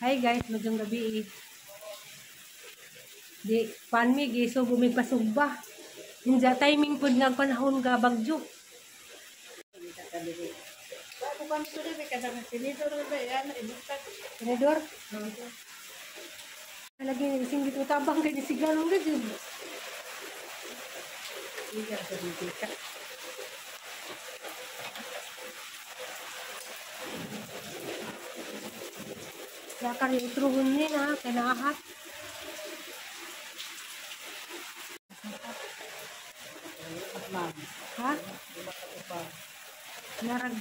Hi guys, maayong gabi. Di pan mi giso bumigpasugba. Inja timing pud nga panahon ga bagyo. Tinidor? Lagi singgit utabang kay sigaw mo gud. Iya sa dito. Kaya utruhon ni na kanahat. Ha? Narag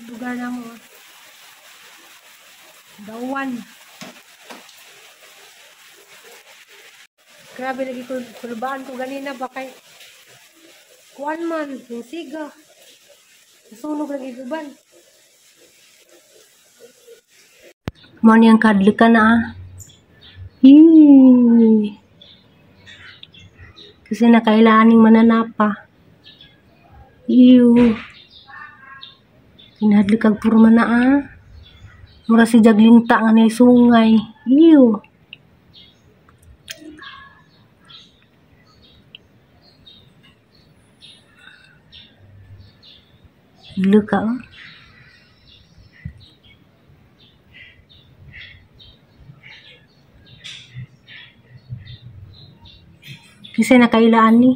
lugar na mo. Dawan. Grabe lagi ko kulbaan ko ganina ba kay kuan man yung siga. Nasunog lagi guban. Mo niyang kadlukan na ah. Hee. Kasi nakailaan ning mananapa. Iyo. Kinahadlok kag puro man na ah. Mura si jaglinta nga nay sungay. Iyo. Luka oh. Kasi nakailaan ni.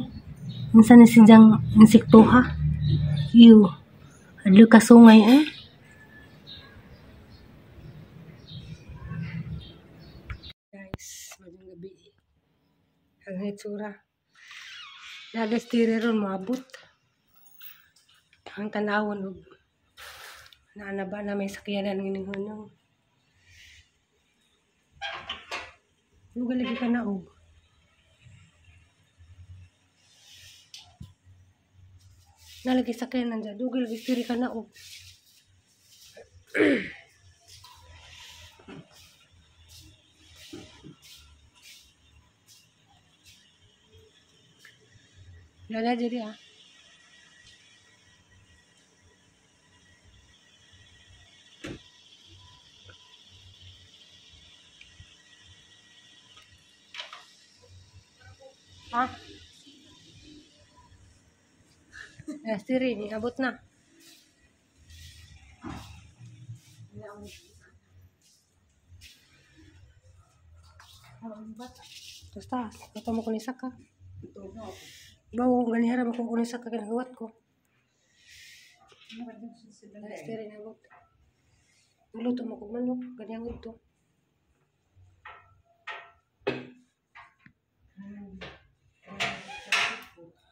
Unsa ni siyang insekto ha? Iyo. Adlo ka sungay eh. Guys, magandang gabi. Ang itsura. Nagas tiri ron maabot. Ang tanawon og naana ba na may sakyanan ngining hunong. Lugal lagi ka na og. Nalagi sakyanan dyan. Dugil lagi tiri ka na og. Lala diri ah. Ha? Siri, niabot na. Basta, ito mo kunin saka. Bawo, ganihara mo kung kunin saka kinagawa ko. Siri, niabot. Luto mo kong manok, ganyan ito.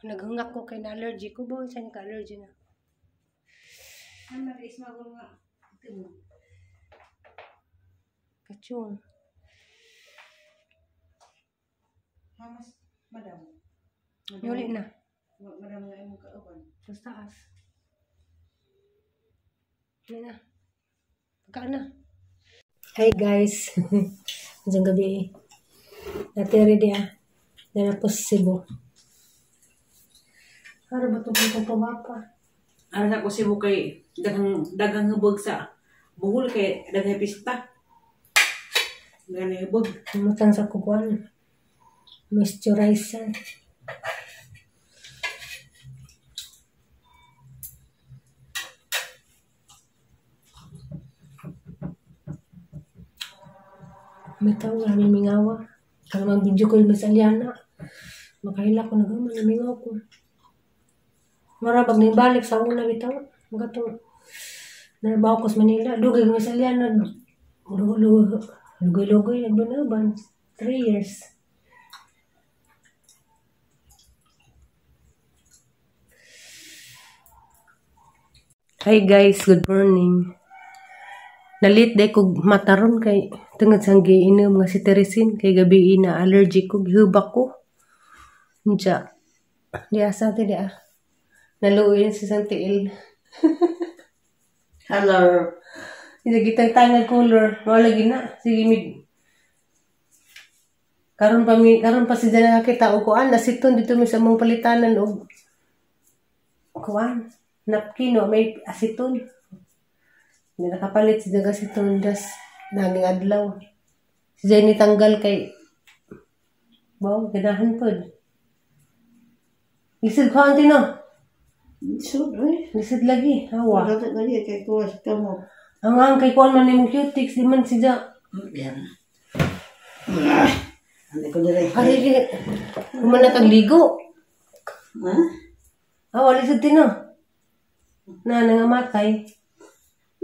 Naghangak ko kay na allergy ko ba sa ka allergy na. Ano ismagol nga timo. Kachong. Hamas madam. Yuli na. Madam nga imong kauban. Sa taas. Yuli na. Pagkaan na. Hi guys. Diyan gabi. Natiri di ah. Yan po sa Cebu. Ano ba itong pumapa? Ano na ko Cebu kay daghang hubog sa Bohol kay daghang pista. Daghang hubog. Lumutang sa kukuan. Moisturizer. May tao nga mingawa. Kaya mag-video call mas aliana. Makaila ko nagaman mingaw ko. Mara pag nibalik sa una bitaw, magatong narbaho ko sa Manila, dugay ko sa Aliana, lugoy-lugoy, nagbunaban, 3 years. Hi guys, good morning. Nalit day ko mataron kay tungod sa giinom nga cetirizine kay gabi na allergic ko, gihubak ko. Unsa? Di asa ti di ah. Naluoy si Santiil. Hello. Hindi kita tanggal color. Wala lagi na. Sige mig. Karon pa si Jana nakita og kuan nasiton dito mi sa among palitanan og kuan napkin o may asiton. Hindi nakapalit si Jana asiton das naging adlaw. Si Jenny tanggal kay wow, ganahan pod. Lisod ko ante no. Lisod oy. Lisod lagi, hawa. Wala lagi kay kuwas kamo. Ang kay kuan man nimong cutix di man siya. Yan. Ande ko dire. Ay, kumana kag ligo. Ha? Hawa lisod tino. Na nangamatay.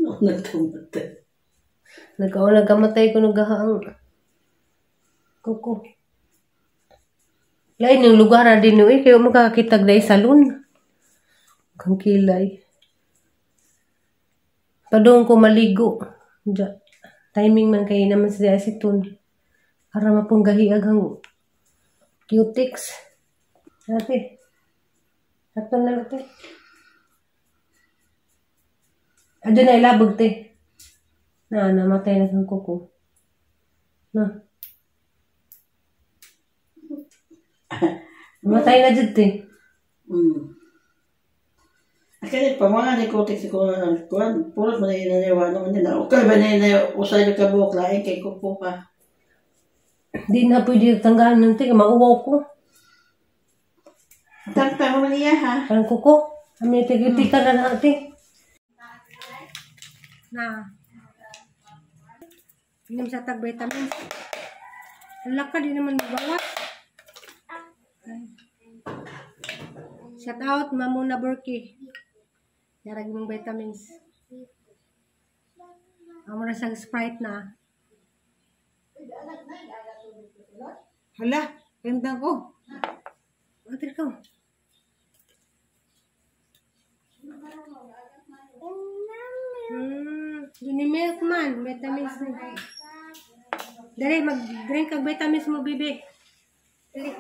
No, nagtumatay. Nagkaon nagkamatay ko nagahaang kuko. Lain yung lugar na din eh, kayo makakitag na salon. Kang kilay. Padung ko maligo. Diya. Timing man kayo naman sa asiton. Para mapunggahi aghang cutix. Ate. Ato na ate. Ado na ilabog te. Na, namatay na kang kuko. Na. Matay na dyan, te. Akala, pamanga ni Kotek si Kuan, Kuan, puros man na inaniwa naman nila. Okay ba na usay yung kabuok lain kay kuko pa? Di na pwede tanggahan nun, te. Mauwaw ko. Tangtang mo niya, ha? Parang kuko. Amin, te, tika na na, te. Na. Inom sa tag vitamins. Ang laka, di naman mabawas. Shout out, Mamuna Burki. Yarag mong vitamins. Amo na siyang Sprite na. Hala, ganda ko. Atir ka. Yun milk man, vitamins ni. Dali, mag-drink kag vitamins mo, bebe. Dali.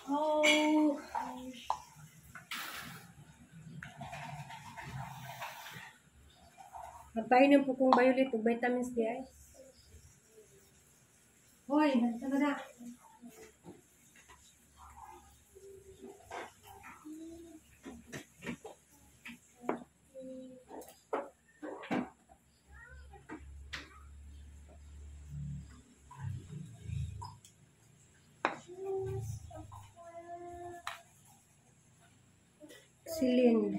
Oh. Magpainom po kong violet o vitamins D ay. Hoy, nasa ba na? Silin.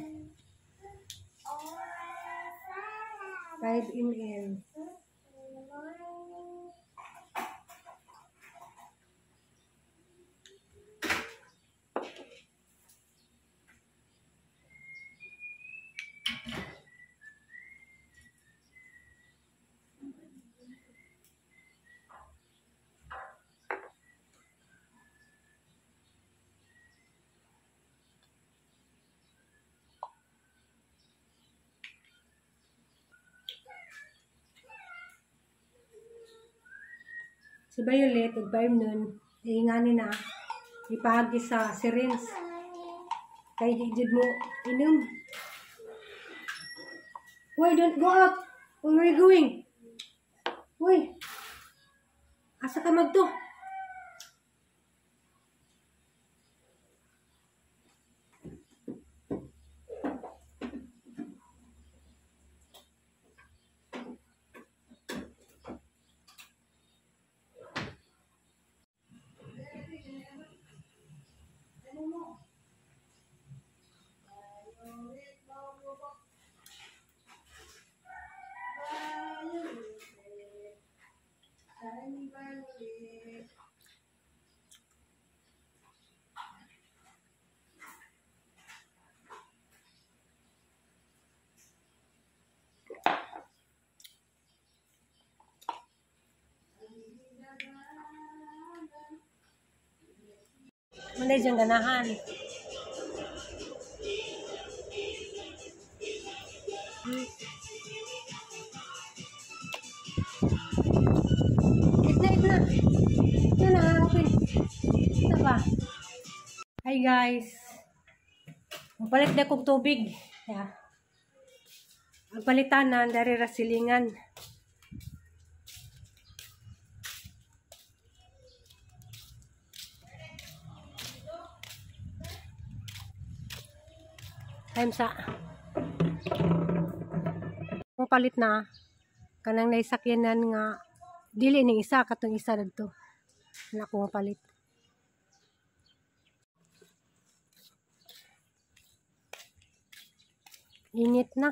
5 ml. Si Violet, ug nun, iingani na, ipahagi sa syringe. Kay di jud mo inom. Why don't go out? Where are you going? Uy, asa ka magto? Manay diyang ganahan. Itna, itna. Itna na, okay. Ito ba? Hi guys. Mapalit na kong tubig. Yeah. Ang palitanan dari ra silingan. Time sa. Kung palit na kanang naisakyanan nga dili ning isa katong isa didto. Wala ko mapalit. Init na.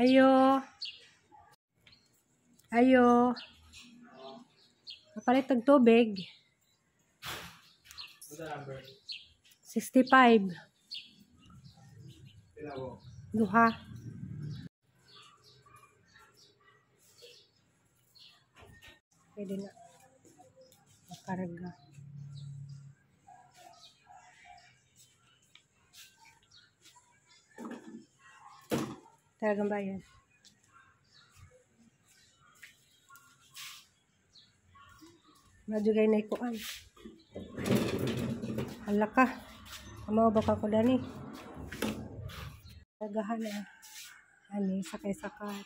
Ayo. Ayo. Kapalit og tubig. What's the number? 65. Pila ko. Duha. Pwede na. Makarga. Talagang bayan. Madugay na ikuan. Hala ka. Amaw baka ko dani. Tagahan na. Ani, sakay-sakay.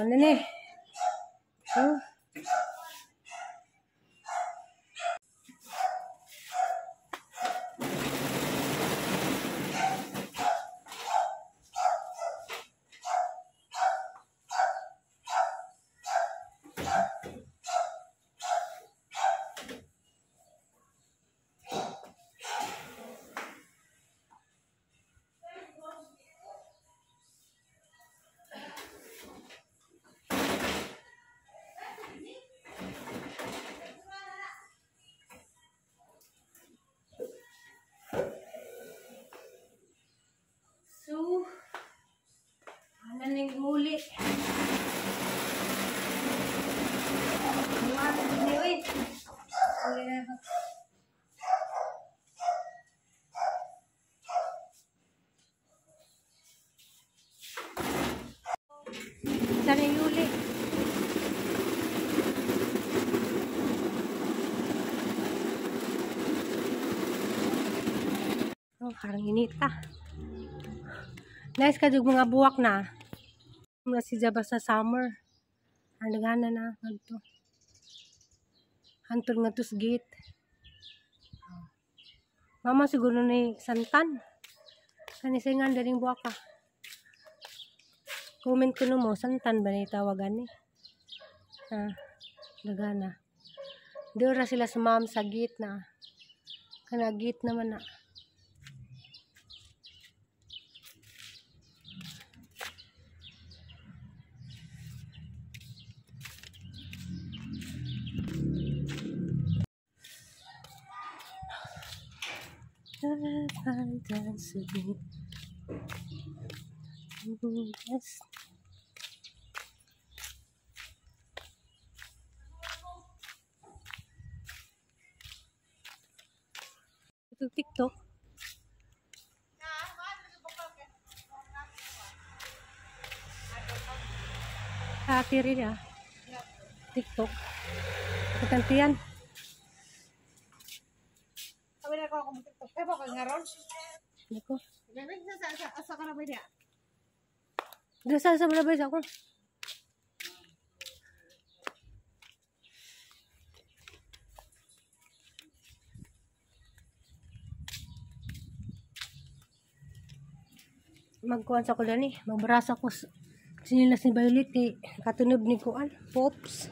Ano ni? Oh. So, ano ning uli? Uy. Sana yung uli? Oh, karang inita. Nice ka jug mga buwak na. Muna si Jaba sa summer. Ang nagana na ngadto. Hantol nga tos gate. Mama siguro ni santan. Kani say nga daling buwak ka. Comment ko no mo santan ba ni tawagan ni? Ha, nagana. Dira sila sa ma'am sa gate na. Kana gate naman na. Dance with me. Yes. Ito TikTok. Ate rin ah. TikTok. Katantian. Sabi na ako kung TikTok. Eh, baka nga ron. Nako. Asa ka na ba niya? Sa sa ba ako? Magkuan sa ko dani, magbrasa ko sinilas ni Violet kay katunob ni kuan, pops.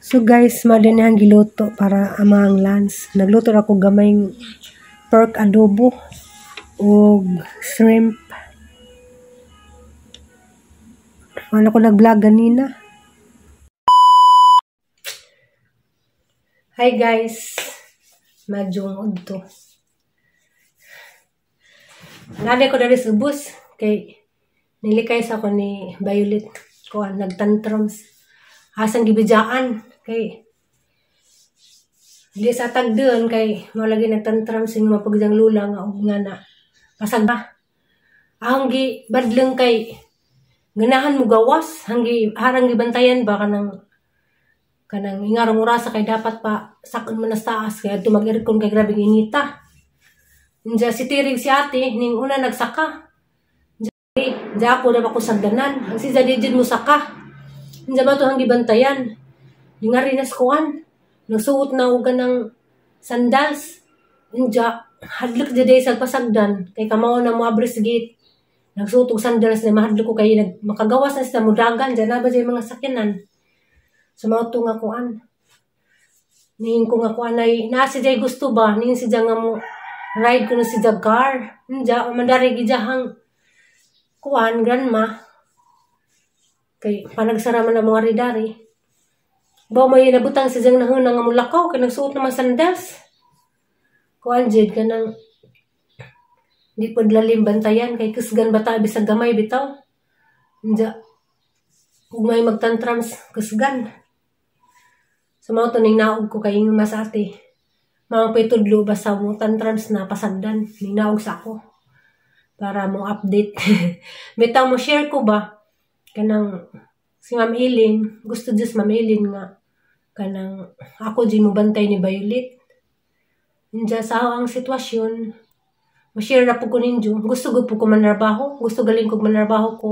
So guys, madinihang giluto para amang lunch. Nagluto ra ko gamayng pork adobo ug shrimp. Wala ko nag-vlog ganina. Hi guys, madyong udto. Nade ko dali sa ubos kay nilikay sa ko ni Violet kuan nagtantrums. Asang gibidjaan kay di sa tagdon kay mo lagi nagtantram sing mapagjang lula nga og nga na pasag ba ahong gi badlong kay ganahan mo gawas hanggi harang gibantayan ba kanang kanang ingarong orasa kay dapat pa sakon man sa taas kay adto mag-aircon kay grabe inita. Unja si Tirig si ate ning una nagsaka. Unja ako na ba ko sagdanan ang si jadi jud mo saka. Unja ba to hanggi bantayan? Dingari nas kuan. Nagsuot na og kanang sandals. Unja hadlok jud sa pasagdan kay kamao na moabri sa gate. Nagsuot og sandals na mahadlok ko kay makagawas na sila mudagan diyan na ba jay mga sakyanan. So mao to nga kuan. Niing ko nga kuan ay naa si jay gusto ba ning si nga mo ride kuno si jag car. Unja mandari gijahang kuan grandma. Kay panagsara man ang mga ridari. Ba may nabutang si jang nahuna nga mulakaw kay nagsuot naman sandals. Kuan jud kanang di pod lalim bantayan kay kusgan bata bisag gamay bitaw. Unja ug may magtantrums kusgan. So mao to ning naog ko kay mas ate. Mao pay tudlo basta mo tantrums na pasagdan ning naog sa ako para mo update. Bitaw mo share ko ba kanang si Ma'am Eileen, gusto jud Ma'am Eileen nga kanang ako jud mo bantay ni Violet. Unja sa ang sitwasyon, mo share ra pud ko ninyo. Gusto gud pud ko manarbaho, gusto galing kog manarbaho ko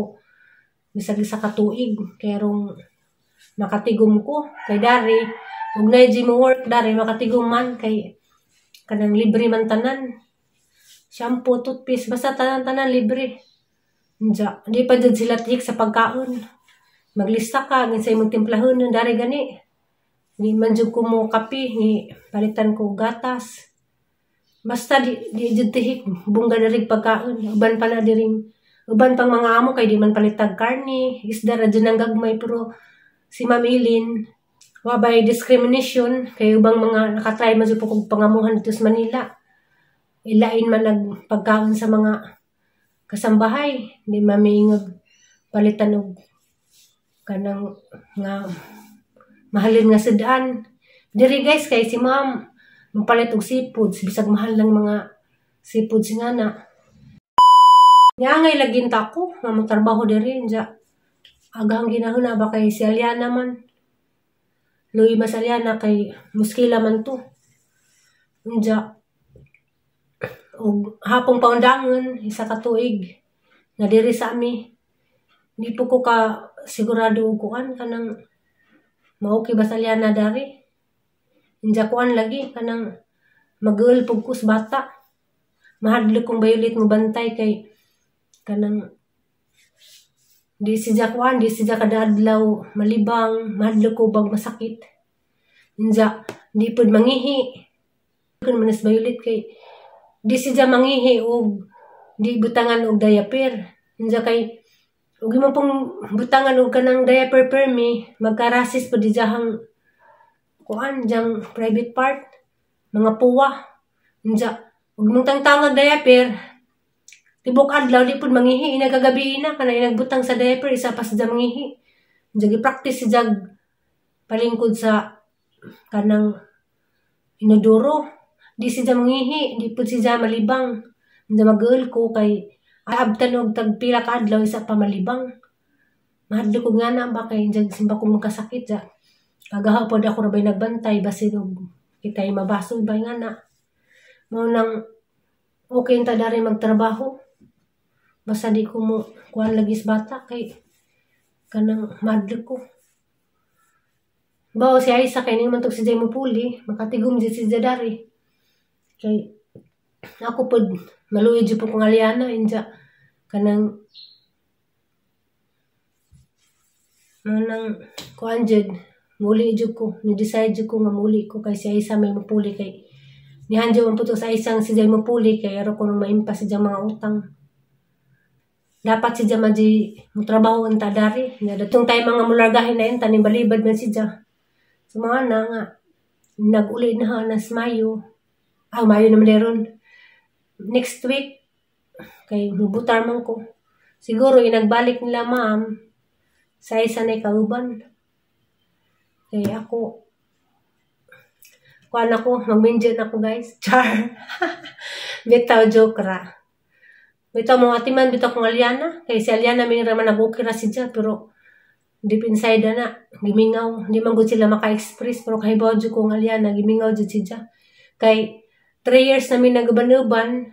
bisag isa ka tuig kay rong makatigom ko kay dari ug nay jud mo work dari makatigom man kay kanang libre man tanan. Shampoo, toothpaste, basta tanan-tanan libre. Unja, di pa jud sila tihik sa pagkaon. Maglista ka ginsay imong timplahon dari gani. Di man jud ko mo kape, ni palitan ko gatas. Basta di jud tihik bungga diri pagkaon. Uban pa na diring uban pang mga amo kay di man palitag karne, isda ra jud ang gagmay pero si Ma'am Eileen wa bay discrimination kay ubang mga nakatry man jud po kog pangamuhan dito sa Manila. Ilain man nagpagkaon sa mga kasambahay, di mamiingag palitan og kanang nga mahalin nga sudan. Diri guys kay si Ma'am mapalit og seafoods bisag mahal lang mga seafoods nga na. Niangay lagi ta ko nga motrabaho diri unja agahang ginahuna ba kay si Aliana man. Luy mas Aliana kay muskila man to. Unja og hapong paundangon isa ka tuig nga diri sa ami. Di po ko ka sigurado og kuan kanang maoki ba sa Aliana dari. Unja kuan lagi kanang mag-uol pug kus bata. Mahadlok kong Violet mo bantay kay kanang di siya kuan, di siya kada adlaw malibang, mahadlok ko bag masakit. Unja di pud mangihi. Kun manas Violet kay di siya mangihi og di butangan og diaper. Unja kay og imo pong butangan og kanang diaper permi, magkarasis pud dijahang kuan jang private part, mga puwa. Unja og mong tangtangag diaper, tibok adlaw di pud mangihi, inagagabi na kana inagbutang sa diaper isa pa siya mangihi. Unja gi-practice siya palingkod sa kanang inodoro. Di siya mangihi, di pud siya malibang. Unja mag-uol ko kay abtan og tag pila ka adlaw isa pa malibang. Mahadlok og ngana ba kay unja simba ko magkasakit ja. Kagaha pod ako ra bay nagbantay basin og kitay mabasol bay ngana. Mao nang okay ta dari magtrabaho. Basta di ko mo kuan lagi sa bata kay kanang mahadlok ko. Bao si Aisa kay ning man tog si Jay mo puli, makatigom jud si Jay dari. Kay ako pod maluoy jud po kong Aliana inja kanang manang kuan jud muli jud ko, ni decide jud ko nga muli ko kay si Aisa may mapuli kay nihanjo man po to sa Aisa si Jay mapuli kay aro ko nang maimpas sa mga utang. Dapat si Jay maji mo trabaho ang tadari. Nga datong tayo mga mulargahin na yun, taning balibad man si Jay. So mga na nga, nag-uli na nas Mayo. Ah, Mayo naman meron. Next week, kay mubutar man ko. Siguro inagbalik nila ma'am, sa isa na kauban. Kay ako, kuan ako, magminjo na ako guys. Char. Bitaw joke ra. Bitaw mga atiman, bitaw kong Aliana. Kay si Aliana may raman nag-okay ra si Ja, pero deep inside na, gimingaw. Hindi man gud sila maka-express, pero kahibaw jud kong Aliana, gimingaw jud si Ja. Kay 3 years na mi nagaban-uban,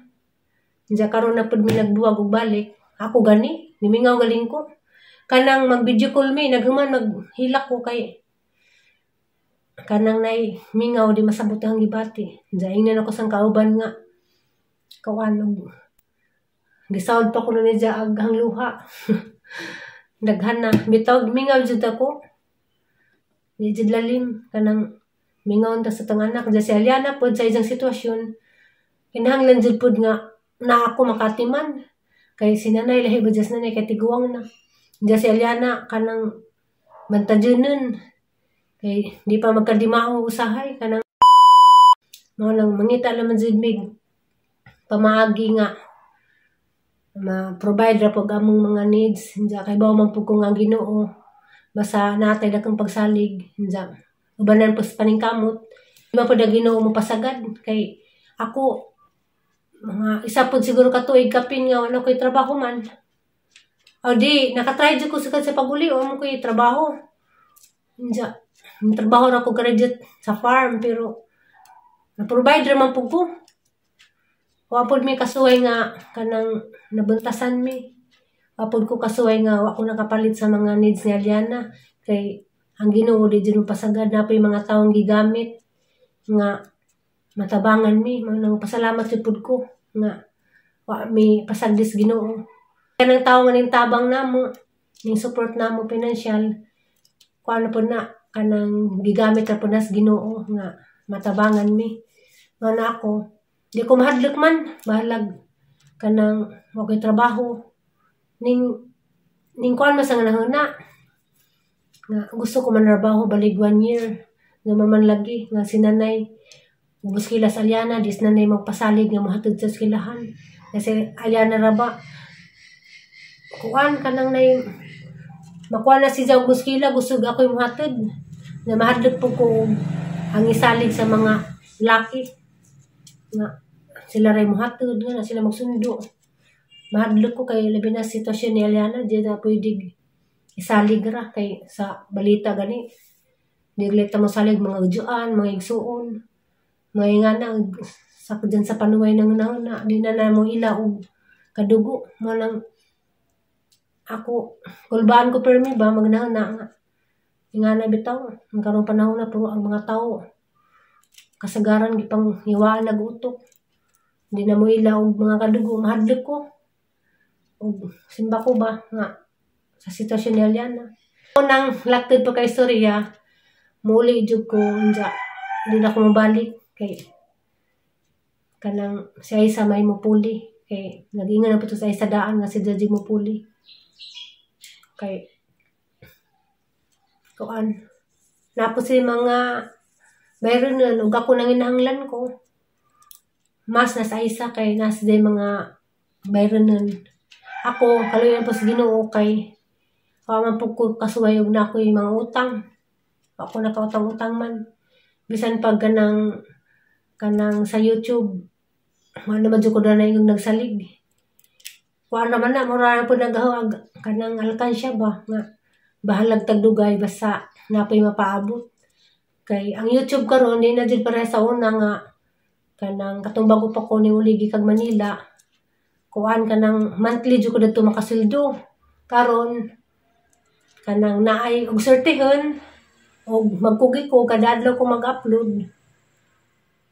diya karon na pud mi nagbuwag og balik. Ako gani, nimingaw galing ko. Kanang mag-video call mi, naghuman maghilak ko kay kanang nay mingaw di masabot ang gibati. Diya ingnan ako sang kauban nga kuan og gisawd pa ko na niya ag hangluha. Daghan na bitaw mingaw jud ako. Di jud lalim kanang mingaw ta sa tong anak. Diya si Aliana pod sa isang sitwasyon kinahanglan jud pod nga na ako makatiman kay si nanay lahi ba jas nanay kay tiguang na. Diya si Aliana kanang bantajunon kay di pa magkadimao usahay kanang mao nang mangita naman jud mig pamaagi nga ma-provide ra pog among mga needs. Diya kay bawo man pud ko nga Ginoo basta natay dakong pagsalig. Diya ubanan po sa paningkamot di man pud ang Ginoo mo pasagad kay ako mga isa pud siguro ka tuig kapin nga wala ko'y trabaho man. O di nakatry jud ko sa pag-uli o mo ko'y trabaho. Diya trabaho ra ko graduate sa farm pero na-provide ra man pud ko. Wa pud mi kasuway nga kanang nabuntasan mi. Wa pud ko kasuway nga wa ko nakapalit sa mga needs ni Aliana kay ang Ginoo di jud mo pasagad na po'y mga taong gigamit nga matabangan mi. Manang pasalamat jud pud ko nga wa mi pasagdis Ginoo. Kanang tawo nga ning tabang namo, ning support namo financial, kuan na pud na kanang gigamit ra pud nas Ginoo nga matabangan mi. Nga na ako di ko mahadlok man, bahalag kanang wa ko'y trabaho ning ning kuan man sa nga nahuna nga gusto ko man trabaho balig 1 year nga maman lagi nga si nanay ubos kila sa Aliana dis nanay magpasalig nga mohatod sa eskilahan kasi Aliana ra ba kuan kanang nay makuha na si Jaw buskila gusto ako'y mohatod na mahadlok po ko ang isalig sa mga laki nga sila ray mohatod nga na sila magsundo. Mahadlok ko kay labi na sitwasyon ni Aliana di na pwede isalig ra kay sa balita gani di ta mo salig mga udyuan, mga igsuon, mga ingana sa dyan sa panuway ng na di na na mo ila og kadugo. Mo nang ako kulbaan ko permi ba magnahuna nga ingana bitaw ang karong panahon na puro ang mga tao kasagaran gipang hiwaan nag-utok di na mo ila og mga kadugo. Mahadlok ko og simba ko ba nga sa sitwasyon ni Aliana. Nang laktod pa kay istorya, muli jud ko unja di na ko mobalik kay kanang si Aisa may mupuli kay nag-ingon na po to sa Aisa daan nga si Jaji mupuli kay kuan napo si mga bayron na ug ako nang inahanglan ko mas na sa Aisa kay nas day mga bayron nun. Ako kaluyan po sa Ginoo kay wa man po ko kasuway og na ako'y mga utang. Ako nakautang-utang man bisan pag kanang kanang sa YouTube wala naman jud ko na yung nagsalig. Kuan naman na mura na po nagahawag kanang alkansya ba nga bahalag tagdugay basta napoy mapaabot. Kay ang YouTube karon di na jud pareha sa una nga kanang katong bago pa ko ni uli gikag Manila kuan kanang monthly jud ko didto makasildo. Karon kanang naay og sortihon og magkugi ko kada adlaw ko mag-upload.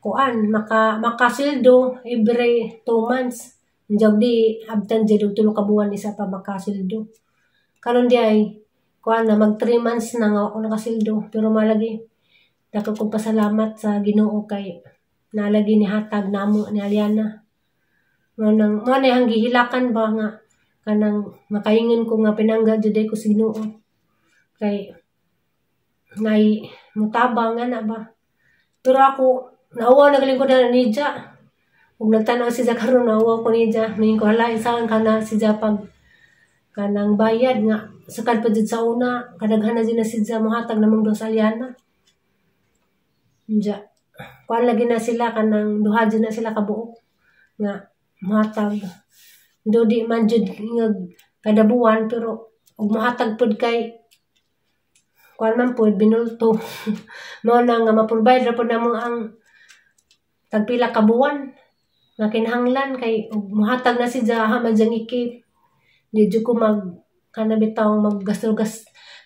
Kuan makasildo every 2 months. Jog di abtan jud og 3 ka buwan isa pa makasildo. Karon di ay kuan na, mag 3 months na nga ako nakasildo, pero malagi dako kong pasalamat sa Ginoo kay nalagi ni hatag namo ni Aliana. Mao nang mao na ang gihilakan ba nga kanang makaingon ko nga pinangga jud ko sa Ginoo kay nay mutabang nga na ba. Pero ako nauwaw na galing ko na niya. Ug nagtanaw si karon, nauwaw ko niya. Mayin ko, "Hala, saan ka na si pag kanang bayad nga sakad pa jud sa una, kadaghan na jud na siya mohatag namong duha sa Aliana." Diya kuan lagi na sila, kanang duha jud na sila kabuok nga mohatag. Do di man jud nga kada buwan, pero og mohatag pud kay kuan man pud, binulto. Mao na nga ma-provide ra pud namo ang tagpila ka buwan nga kinahanglan kay og mohatag na siya ha man diyang i-keep. Di jud ko mag kana bitaw maggastos gas.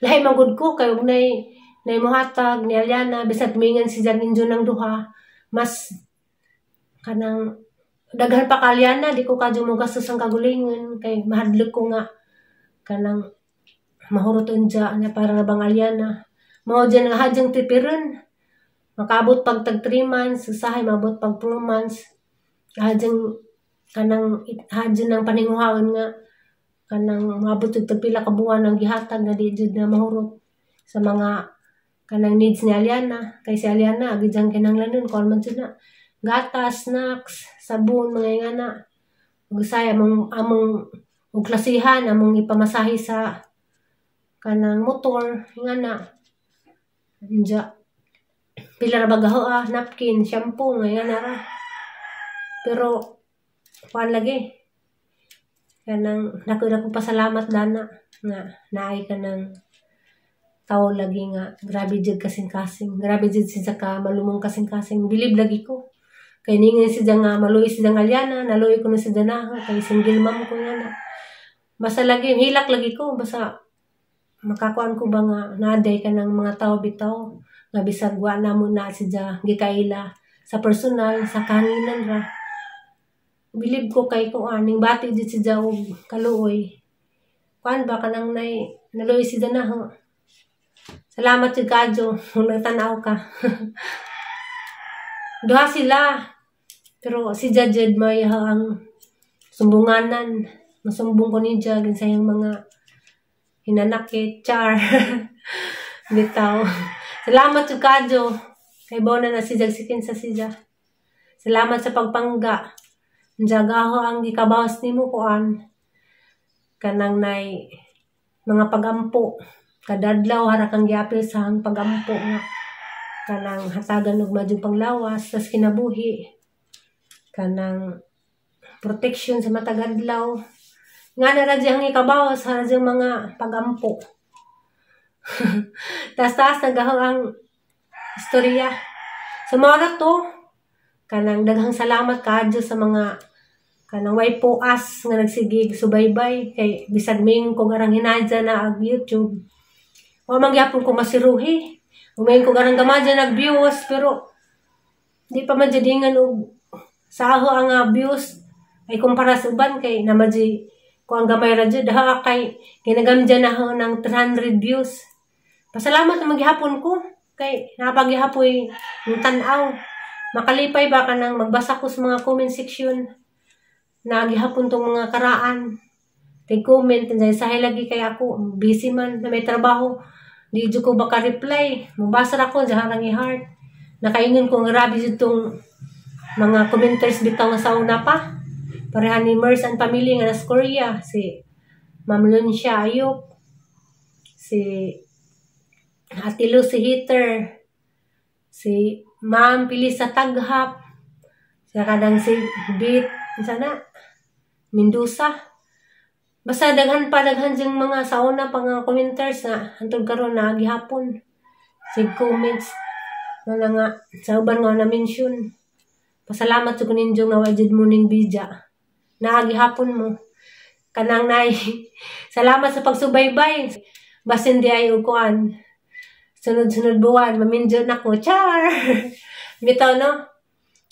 Lahi man gud ko kay og nay mohatag ni Aliana, bisag mingan si Jan injo ng duha, mas kanang daghan pa ka Aliana, di ko kadyo mo gastos ang kagulingon kay mahadlok ko nga kanang mahurot unja nya para na bang Aliana. Mao dyan nga hadyang tipiron, makaabot pag tag 3 months, usahay maabot pag 4 months. Hadyang kanang hadyan ng paninguhaon nga kanang maabot og tag pila ka buwan ang gihatag nga di jud na mahurot sa mga kanang needs ni Aliana. Kay si Aliana agi diyang kinahanglanon kuan man jud na, gatas, snacks, sabon, mga ingana. Ug usay among among og klasihan among ipamasahe sa kanang motor, ingana. Unja pila ra ba gaho ah, napkin, shampoo, nga ingana ra. Pero kuan lagi, kanang dako dako pasalamat dana nga naay kanang tawo lagi nga grabe jud kasing-kasing, grabe jud siya ka malumong kasing-kasing. Bilib lagi ko kay ningon siya nga maluoy siya nga Aliana, naluoy ko na siya na kay single mom ko nga na. Basta lagi hilak lagi ko, basta makakuan ko ba nga naday ka ng mga tao bitaw nga bisag wa na mo na siya gikaila sa personal, sa kahanginan ra. Bilib ko kay kuan ning bati jud siya og kaluoy, kuan ba, kanang nay naluoy siya na ho. Salamat jud kadyo kung nagtan-aw ka. Duha sila, pero si Jajed may ang sumbunganan. Masumbong ko ni Jag sa iyang mga hinanakit, char. Bitaw. Salamat jud kadyo. Kay na na si Jag sikin sa siya. Salamat sa pagpangga. Jagaho ang gikabawas nimo kuan. Kanang nay mga pagampo. Kadadlaw hara kang giapil sa ang pagampo nga kanang hatagan og madyong panglawas tas kinabuhi, kanang protection sa matag adlaw nga na ra ang ikabawas hara diyang mga pagampo. Tas taas nagaho ang istorya. So mao ra to, kanang daghang salamat kaadyo sa mga kanang way puas nga nagsigig subaybay kay bisag ming ko garang hinadya na ag YouTube, wa man gyapon ko masiruhi. Umayin ko garang gamadya nag views, pero di pa man jud ingan og saho ang views ay kumpara sa uban kay naman ko ang gamay ra jud ha kay ginagamdya na ho ng 300 views. Pasalamat na maghapon ko kay napagihapoy yung tan-aw. Makalipay ba ka nang magbasa ko sa mga comment section na gihapon tong mga karaan. Tig comment, sahay lagi kay ako, busy man na may trabaho. Di jud ko baka reply. Mabasa ra ko, diyan i-heart. Nakaingon ko, grabe jud tong mga commenters bitaw nga sa una pa. Pareha ni Mers and Family nga nasa Korea, si Ma'am Luncia Ayop, si Ate Lucy Hitter, si Ma'am Pilisa Taghap, siya kadang si Bit, sana, Mendoza. Basta daghan pa, daghan diyang mga sauna pa nga commenters na hantod karon na gihapon. Sig comments na nga sa uban nga na mention. Pasalamat sa ninyo nga wa jud mo ning bidya. Naagihapon mo. Kanang nay. Salamat sa pagsubaybay. Basin di ay kuan. Sunod-sunod buwan, maminjo na ko. Char! Bitaw, no?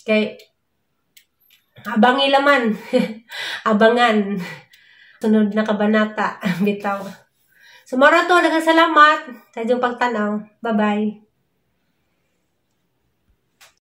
Kay abangi laman. Abangan. Sunod na kabanata. Bitaw. So, mao ra to. Daghang salamat sa inyong pagtanaw. Bye-bye.